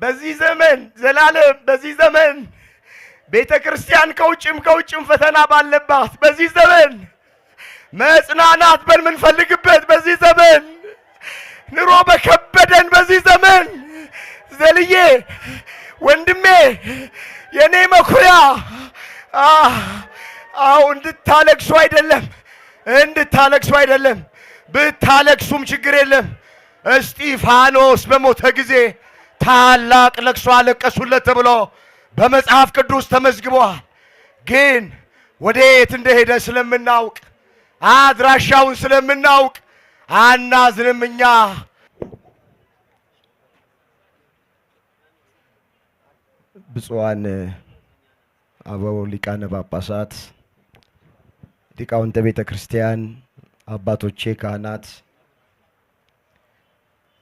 በዚህ ዘመን ዘላለም፣ በዚህ ዘመን ቤተ ክርስቲያን ከውጭም ከውጭም ፈተና ባለባት፣ በዚህ ዘመን መጽናናት በምንፈልግበት፣ በዚህ ዘመን ኑሮ በከበደን፣ በዚህ ዘመን ዘልዬ ወንድሜ የኔ መኩሪያ፣ አዎ፣ እንድታለቅሱ አይደለም፣ እንድታለቅሱ አይደለም። ብታለቅሱም ችግር የለም። እስጢፋኖስ በሞተ ጊዜ ታላቅ ለቅሶ አለቀሱለት ተብሎ በመጽሐፍ ቅዱስ ተመዝግቧል። ግን ወዴት እንደሄደ ስለምናውቅ፣ አድራሻውን ስለምናውቅ አናዝንም እኛ። ብፁዓን አበው ሊቃነ ጳጳሳት፣ ሊቃውንተ ቤተ ክርስቲያን፣ አባቶቼ ካህናት፣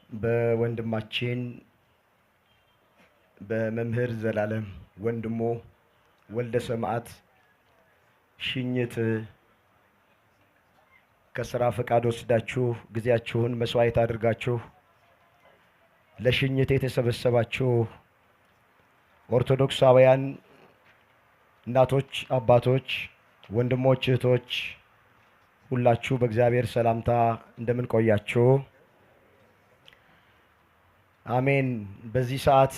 በወንድማችን በመምህር ዘላለም ወንድሙ ወልደ ሰማዕት ሽኝት ከስራ ፈቃድ ወስዳችሁ ጊዜያችሁን መስዋዕት አድርጋችሁ ለሽኝት የተሰበሰባችሁ ኦርቶዶክሳውያን እናቶች፣ አባቶች፣ ወንድሞች፣ እህቶች ሁላችሁ በእግዚአብሔር ሰላምታ እንደምን ቆያችሁ? አሜን። በዚህ ሰዓት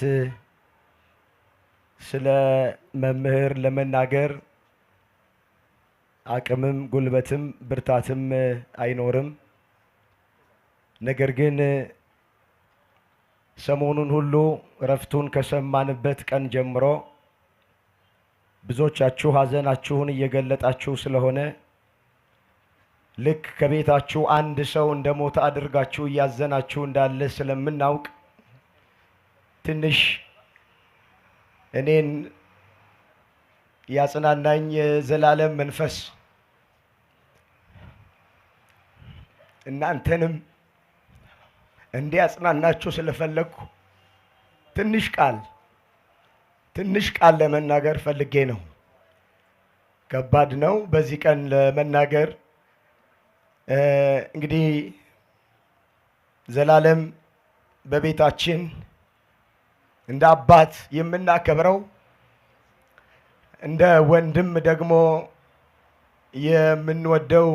ስለ መምህር ለመናገር አቅምም ጉልበትም ብርታትም አይኖርም። ነገር ግን ሰሞኑን ሁሉ እረፍቱን ከሰማንበት ቀን ጀምሮ ብዙዎቻችሁ ሐዘናችሁን እየገለጣችሁ ስለሆነ ልክ ከቤታችሁ አንድ ሰው እንደሞተ አድርጋችሁ እያዘናችሁ እንዳለ ስለምናውቅ ትንሽ እኔን ያጽናናኝ የዘላለም መንፈስ እናንተንም እንዲያጽናናችሁ ስለፈለግኩ ትንሽ ቃል ትንሽ ቃል ለመናገር ፈልጌ ነው። ከባድ ነው በዚህ ቀን ለመናገር። እንግዲህ ዘላለም በቤታችን እንደ አባት የምናከብረው፣ እንደ ወንድም ደግሞ የምንወደው፣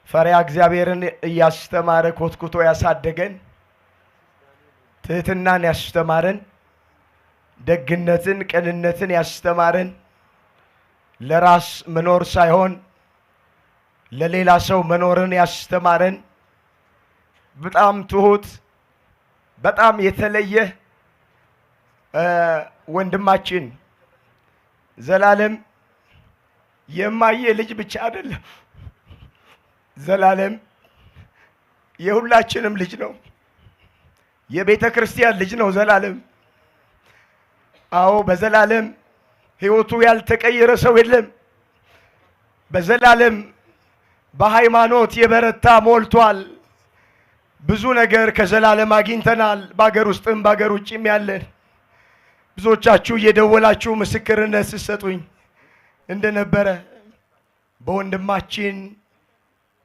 ፈሪሃ እግዚአብሔርን እያስተማረ ኮትኩቶ ያሳደገን፣ ትህትናን ያስተማረን፣ ደግነትን፣ ቅንነትን ያስተማረን፣ ለራስ መኖር ሳይሆን ለሌላ ሰው መኖርን ያስተማረን፣ በጣም ትሁት፣ በጣም የተለየ ወንድማችን ዘላለም የማየ ልጅ ብቻ አይደለም። ዘላለም የሁላችንም ልጅ ነው። የቤተ ክርስቲያን ልጅ ነው ዘላለም። አዎ፣ በዘላለም ሕይወቱ ያልተቀየረ ሰው የለም። በዘላለም በሃይማኖት የበረታ ሞልቷል። ብዙ ነገር ከዘላለም አግኝተናል። በአገር ውስጥም በአገር ውጭም ያለን ብዙዎቻችሁ እየደወላችሁ ምስክርነት ስትሰጡኝ እንደነበረ በወንድማችን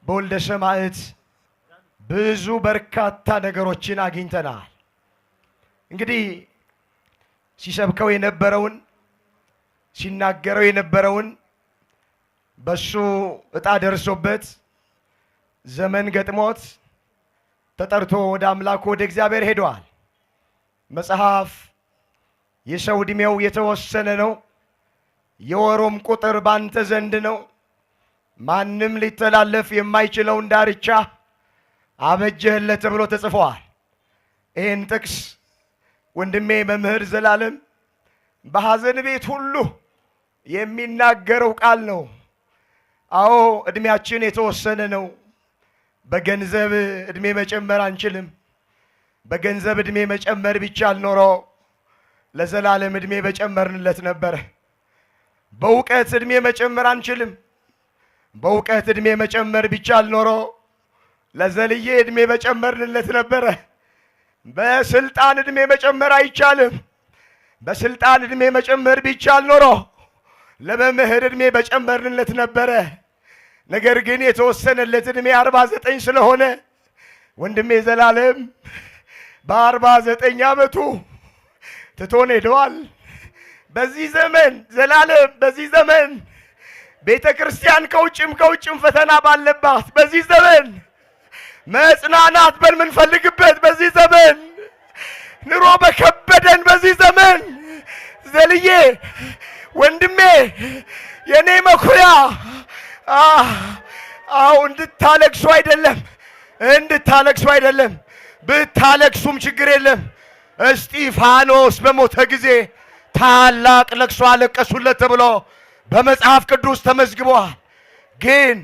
በወልደ ሰማዕት ብዙ በርካታ ነገሮችን አግኝተናል። እንግዲህ ሲሰብከው የነበረውን፣ ሲናገረው የነበረውን በሱ ዕጣ ደርሶበት ዘመን ገጥሞት ተጠርቶ ወደ አምላኩ ወደ እግዚአብሔር ሄደዋል። መጽሐፍ የሰው ዕድሜው የተወሰነ ነው፣ የወሩም ቁጥር ባንተ ዘንድ ነው። ማንም ሊተላለፍ የማይችለውን ዳርቻ አበጀህለት ተብሎ ተጽፈዋል። ይህን ጥቅስ ወንድሜ መምህር ዘላለም በሐዘን ቤት ሁሉ የሚናገረው ቃል ነው። አዎ፣ ዕድሜያችን የተወሰነ ነው። በገንዘብ ዕድሜ መጨመር አንችልም። በገንዘብ ዕድሜ መጨመር ቢቻል ኖሮ ለዘላለም ዕድሜ በጨመርንለት ነበረ። በእውቀት ዕድሜ መጨመር አንችልም። በእውቀት ዕድሜ መጨመር ቢቻል ኖሮ ለዘልዬ ዕድሜ በጨመርንለት ነበረ። በስልጣን ዕድሜ መጨመር አይቻልም። በስልጣን ዕድሜ መጨመር ቢቻል ኖሮ ለመምህር ዕድሜ በጨመርንለት ነበረ። ነገር ግን የተወሰነለት ዕድሜ 49 ስለሆነ ወንድሜ ዘላለም በ49 ዓመቱ ትቶን ሄደዋል። በዚህ ዘመን ዘላለም፣ በዚህ ዘመን ቤተ ክርስቲያን ከውጭም ከውጭም ፈተና ባለባት፣ በዚህ ዘመን መጽናናት በምንፈልግበት፣ በዚህ ዘመን ኑሮ በከበደን፣ በዚህ ዘመን ዘልዬ ወንድሜ የኔ መኩሪያ፣ አዎ እንድታለቅሱ አይደለም፣ እንድታለቅሱ አይደለም። ብታለቅሱም ችግር የለም። እስጢፋኖስ በሞተ ጊዜ ታላቅ ለቅሶ አለቀሱለት ተብሎ በመጽሐፍ ቅዱስ ተመዝግቧል። ግን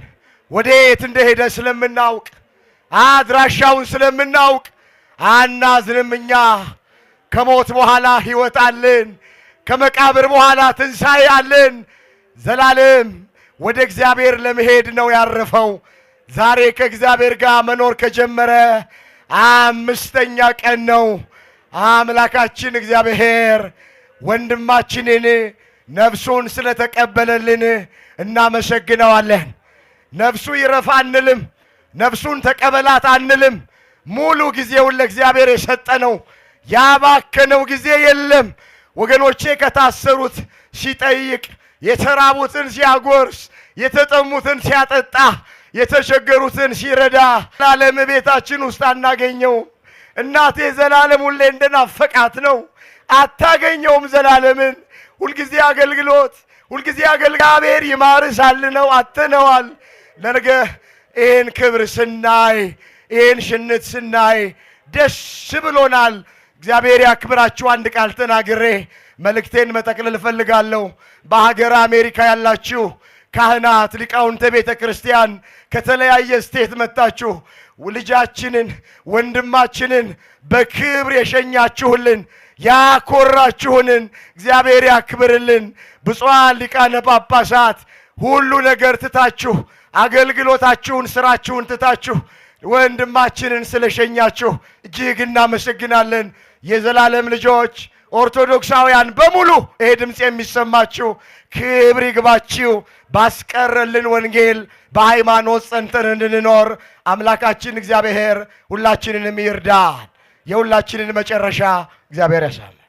ወዴት እንደሄደ ስለምናውቅ፣ አድራሻውን ስለምናውቅ አናዝንም። እኛ ከሞት በኋላ ሕይወት አለን። ከመቃብር በኋላ ትንሣኤ አለን። ዘላለም ወደ እግዚአብሔር ለመሄድ ነው ያረፈው። ዛሬ ከእግዚአብሔር ጋር መኖር ከጀመረ አምስተኛ ቀን ነው። አምላካችን እግዚአብሔር ወንድማችንን ነፍሱን ስለተቀበለልን እናመሰግነዋለን። ነፍሱ ይረፍ አንልም። ነፍሱን ተቀበላት አንልም። ሙሉ ጊዜውን ለእግዚአብሔር የሰጠ ነው። ያባከነው ጊዜ የለም። ወገኖቼ ከታሰሩት ሲጠይቅ፣ የተራቡትን ሲያጎርስ፣ የተጠሙትን ሲያጠጣ፣ የተቸገሩትን ሲረዳ ዘላለም ቤታችን ውስጥ አናገኘውም። እናቴ ዘላለም ሁሌ እንደናፈቃት ነው። አታገኘውም ዘላለምን። ሁልጊዜ አገልግሎት፣ ሁልጊዜ እግዚአብሔር ይማርህ ሳልነው አጥተነዋል። ለነገ ይህን ክብር ስናይ፣ ይህን ሽንት ስናይ ደስ ብሎናል። እግዚአብሔር ያክብራችሁ። አንድ ቃል ተናግሬ መልእክቴን መጠቅለል እፈልጋለሁ። በሀገር አሜሪካ ያላችሁ ካህናት፣ ሊቃውንተ ቤተ ክርስቲያን ከተለያየ state መጥታችሁ ልጃችንን ወንድማችንን በክብር የሸኛችሁልን፣ ያኮራችሁንን እግዚአብሔር ያክብርልን። ብፁዓን ሊቃነ ጳጳሳት ሁሉ ነገር ትታችሁ፣ አገልግሎታችሁን ስራችሁን ትታችሁ ወንድማችንን ስለሸኛችሁ እጅግ እናመሰግናለን። የዘላለም ልጆች ኦርቶዶክሳውያን በሙሉ ይሄ ድምፅ የሚሰማችሁ ክብር ይግባችሁ። ባስቀረልን ወንጌል በሃይማኖት ጸንተን እንድንኖር አምላካችን እግዚአብሔር ሁላችንንም ይርዳን። የሁላችንን መጨረሻ እግዚአብሔር ያሳምር።